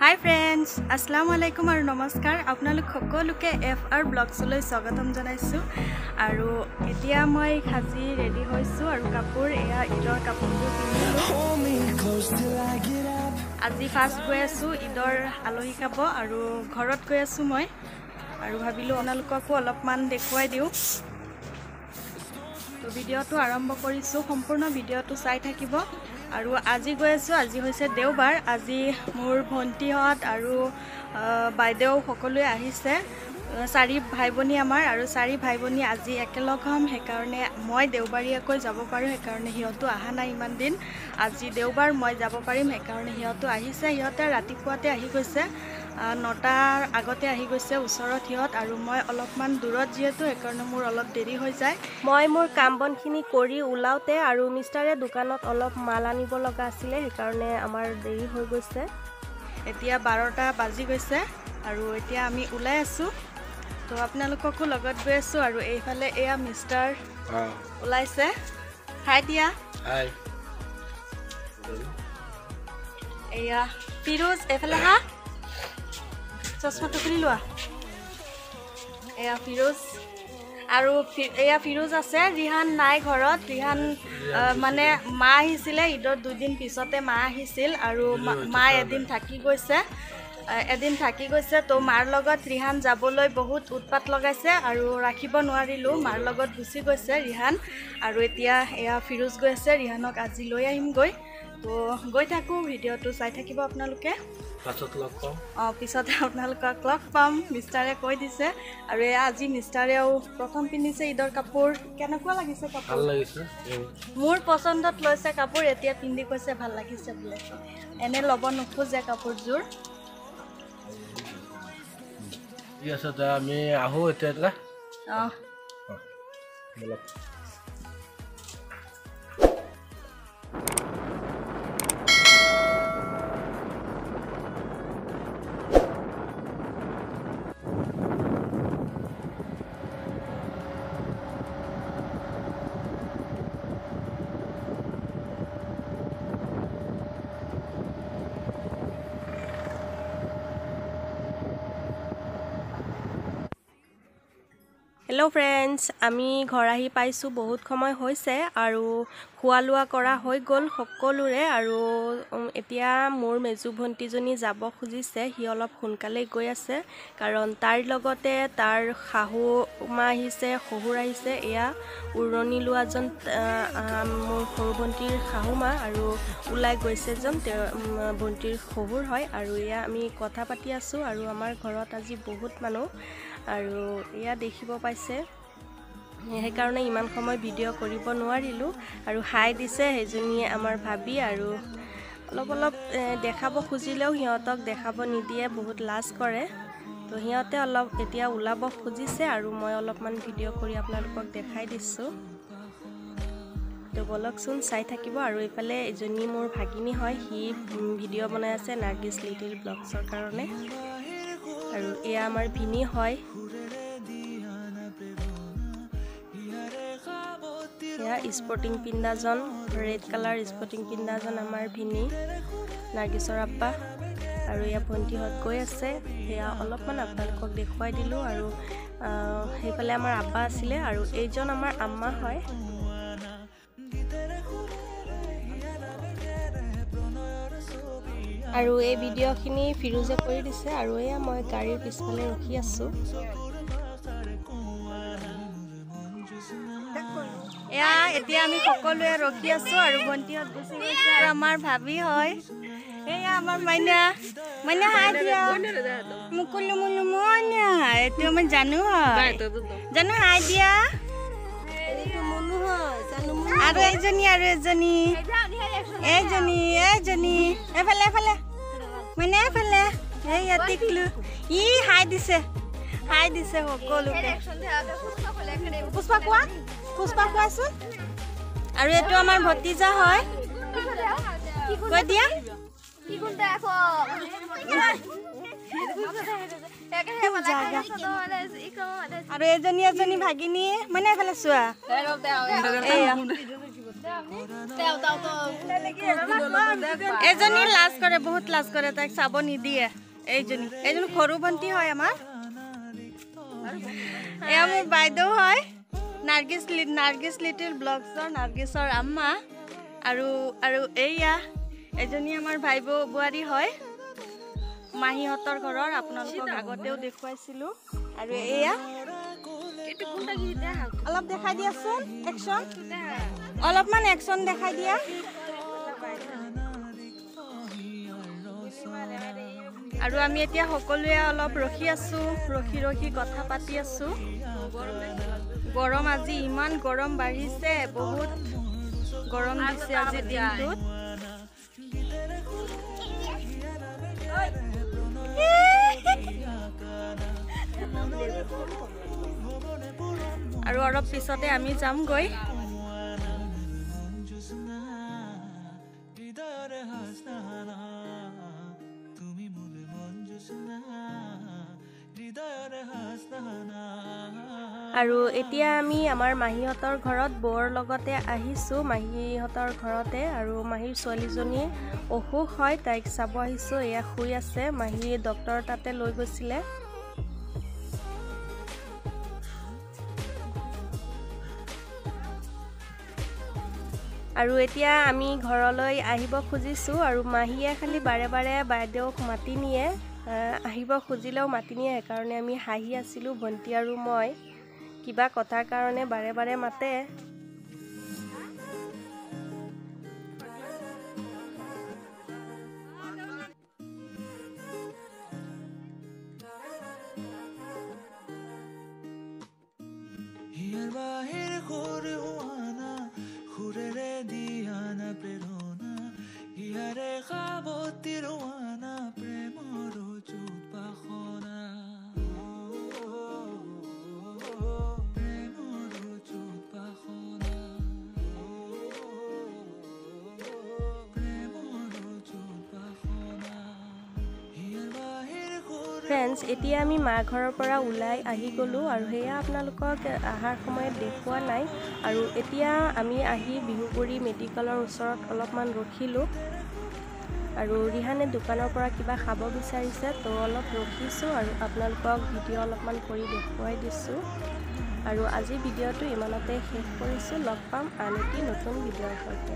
হাই friends, আসসালামু আলাইকুম আৰু নমস্কাৰ। আপোনালোক সকলোকে এফ আৰ ব্লগছলৈ স্বাগতম জনাইছোঁ। আৰু এতিয়া মই সাজি ৰেডি হৈছোঁ আৰু কাপোৰ এয়া ঈদৰ কাপোৰযোৰ পিন্ধিলোঁ। আজি ফাৰ্ষ্ট গৈ আছোঁ ঈদৰ আলহী খাব আৰু ঘৰত গৈ আছোঁ মই, আৰু ভাবিলোঁ আপোনালোককো অলপমান দেখুৱাই দিওঁ। তো ভিডিঅ'টো আৰম্ভ কৰিছোঁ, সম্পূৰ্ণ ভিডিঅ'টো চাই থাকিব। আৰু আজি গৈ আছোঁ, আজি হৈছে দেওবাৰ। আজি মোৰ ভণ্টিহঁত আৰু বাইদেউ সকলোৱে আহিছে, চাৰি ভাই ভনী আমাৰ, আৰু চাৰি ভাই ভনী আজি একেলগ হ'ম। সেইকাৰণে মই দেওবাৰীয়াকৈ যাব পাৰোঁ, সেইকাৰণে সিহঁতো অহা নাই ইমান দিন। আজি দেওবাৰ, মই যাব পাৰিম, সেইকাৰণে সিহঁতো আহিছে। সিহঁতে ৰাতিপুৱাতে আহি গৈছে, 9টাৰ আগতে আহি গৈছে ওচৰত সিহঁত, আৰু মই অলপমান দূৰত যিহেতু, সেইকাৰণে মোৰ অলপ দেৰি হৈ যায়। মই মোৰ কাম বনখিনি কৰি ওলাওঁতে আৰু মিষ্টাৰে দোকানত অলপ মাল আনিব লগা আছিলে, সেইকাৰণে আমাৰ দেৰি হৈ গৈছে। এতিয়া 12টা বাজি গৈছে আৰু এতিয়া আমি ওলাই আছোঁ। তো আপোনালোককো লগত গৈ আছোঁ। আৰু এইফালে এয়া মিষ্টাৰ ওলাইছে, হাই দিয়া। হাই। এয়া ফিৰোজ, এইফালে হা, চশমাটো খুলি লোৱা। এয়া ফিৰোজ আৰু এয়া ফিৰোজ আছে, ৰিহান নাই ঘৰত। ৰিহান মানে মা আহিছিলে ঈদৰ দুদিন পিছতে মা আহিছিল, আৰু মা এদিন থাকি গৈছে, এদিন থাকি গৈছে। তো মাৰ লগত ৰিহান যাবলৈ বহুত উৎপাত লগাইছে আৰু ৰাখিব নোৱাৰিলোঁ, মাৰ লগত গুচি গৈছে ৰিহান। আৰু এতিয়া এয়া ফিৰোজ গৈ আছে, ৰিহানক আজি লৈ আহিমগৈ। তো গৈ থাকোঁ, ভিডিঅ'টো চাই থাকিব আপোনালোকে। অঁ, পিছত আপোনালোকক লগ পাম, মিষ্টাৰে কৈ দিছে। আৰু এয়া আজি মিষ্টাৰেও প্ৰথম পিন্ধিছে ঈদৰ কাপোৰ। কেনেকুৱা লাগিছে কাপোৰ? ভাল লাগিছে। মোৰ পচন্দত লৈছে কাপোৰ, এতিয়া পিন্ধি কৈছে ভাল লাগিছে বোলে। এনে ল'ব নোখোজে কাপোৰযোৰ। ঠিক আছে, আমি আহোঁ এতিয়া। অঁ, হেল্ল' ফ্ৰেণ্ডছ, আমি ঘৰ আহি পাইছোঁ, বহুত সময় হৈছে আৰু খোৱা লোৱা কৰা হৈ গ'ল সকলোৰে। আৰু এতিয়া মোৰ মেজু ভণ্টিজনী যাব খুজিছে, সি অলপ সোনকালেই গৈ আছে, কাৰণ তাৰ লগতে তাৰ শাহু মা আহিছে, শহুৰ আহিছে। এয়া উৰণি লোৱাজন মোৰ সৰু ভণ্টিৰ শাহু মা, আৰু ওলাই গৈছে এজন তেওঁ ভণ্টিৰ শহুৰ হয়। আৰু এয়া আমি কথা পাতি আছোঁ। আৰু আমাৰ ঘৰত আজি বহুত মানুহ, আৰু এয়া দেখিব পাইছে, সেইকাৰণে ইমান সময় ভিডিঅ' কৰিব নোৱাৰিলোঁ। আৰু হাই দিছে সেইজনীয়ে আমাৰ ভাবি, আৰু অলপ অলপ দেখাব খুজিলেও সিহঁতক দেখাব নিদিয়ে, বহুত লাজ কৰে। তো সিহঁতে অলপ এতিয়া ওলাব খুজিছে আৰু মই অলপমান ভিডিঅ' কৰি আপোনালোকক দেখাই দিছোঁ। তো ব'লকচোন চাই থাকিব। আৰু এইফালে এজনী মোৰ ভাগিনী হয়, সি ভিডিঅ' বনাই আছে নাৰ্গিছ লিটিল ব্লগছৰ কাৰণে। আৰু এয়া আমাৰ ভিনী হয়। এয়া স্পৰ্টিং পিন্ধাজন, ৰেড কালাৰ স্পৰ্টিং পিন্ধাজন আমাৰ ভিনী নাৰ্গিছৰ আব্বা। আৰু এয়া ভণ্টিহঁত গৈ আছে, সেয়া অলপমান আপোনালোকক দেখুৱাই দিলোঁ। আৰু সেইফালে আমাৰ আব্বা আছিলে, আৰু এইজন আমাৰ আম্মা হয়। আৰু এই ভিডিঅ'খিনি ফিৰোজে কৰি দিছে। আৰু এয়া মই গাড়ীৰ পিছফালে ৰখি আছোঁ। এয়া এতিয়া আমি সকলোৱে ৰখি আছোঁ আৰু ভণ্টিহঁত গুচি গৈছে। আৰু আমাৰ ভাবি হয়, এয়া আমাৰ মাইনা, মাইনা হাই দিয়া। মুকুলু মুলু মইনা, এইটো আমাৰ জানু হয়, জানু হাই দিয়া। আৰু এইজনী, আৰু এজনী, এইজনী, এইজনী, এইফালে, এইফালে মানে এইফালে, এইয়া টিকলু, ই হাই দিছে, হাই দিছে সকলোকে। পুষ্পা কোৱা, পুষ্পা কোৱাচোন। আৰু এইটো আমাৰ ভতিজা হয়, কৈ দিয়া। আৰু এজনী এজনী ভাগিনী, মানে এইফালে চোৱা। এজনী লাজ কৰে, বহুত লাজ কৰে, তাইক চাব নিদিয়ে। এইজনী এইজনী সৰু ভণ্টি হয় আমাৰ। এয়া মোৰ বাইদেউ হয়, নাৰ্গিছ নাৰ্গিছ লিটিল ব্লগছৰ নাৰ্গিছৰ আম্মা। আৰু আৰু এইয়া এজনী আমাৰ ভাই বৌ বোৱাৰী হয়, মাহীহঁতৰ ঘৰৰ, আপোনালোকক আগতেও দেখুৱাইছিলোঁ। আৰু এয়া অলপ দেখাই দিয়াচোন, একশ্যন অলপমান একশ্যন দেখাই দিয়া। আৰু আমি এতিয়া সকলোৱে অলপ ৰখি আছোঁ, ৰখি ৰখি কথা পাতি আছোঁ। গৰম আজি ইমান গৰম বাঢ়িছে, বহুত গৰম দিছে আজি দিনটোত। আৰু অলপ পিছতে আমি যামগৈ। আৰু এতিয়া আমি আমাৰ মাহীহঁতৰ ঘৰত বৌৰ লগতে আহিছোঁ, মাহীহঁতৰ ঘৰতে। আৰু মাহীৰ ছোৱালীজনী অসুখ হয়, তাইক চাব আহিছোঁ। এয়া শুই আছে, মাহী ডক্টৰৰ তাতে লৈ গৈছিলে। আৰু এতিয়া আমি ঘৰলৈ আহিব খুজিছোঁ আৰু মাহীয়ে খালি বাৰে বাৰে বাইদেউক মাতি নিয়ে, আহিব খুজিলেও মাতি নিয়ে। সেইকাৰণে আমি হাঁহি আছিলোঁ ভণ্টি আৰু মই, কিবা কথাৰ কাৰণে বাৰে বাৰে মাতে। ফ্ৰেণ্ডছ, এতিয়া আমি মা ঘৰৰ পৰা ওলাই আহি গ'লোঁ আৰু সেয়া আপোনালোকক অহাৰ সময়ত দেখুওৱা নাই। আৰু এতিয়া আমি আহি বিহুগুৰি মেডিকেলৰ ওচৰত অলপমান ৰখিলোঁ আৰু ৰিহানে দোকানৰ পৰা কিবা খাব বিচাৰিছে, তো অলপ ৰখিছোঁ আৰু আপোনালোকক ভিডিঅ' অলপমান কৰি দেখুৱাই দিছোঁ। আৰু আজি ভিডিঅ'টো ইমানতে শেষ কৰিছোঁ, লগ পাম আন এটি নতুন ভিডিঅ'ৰ সৈতে।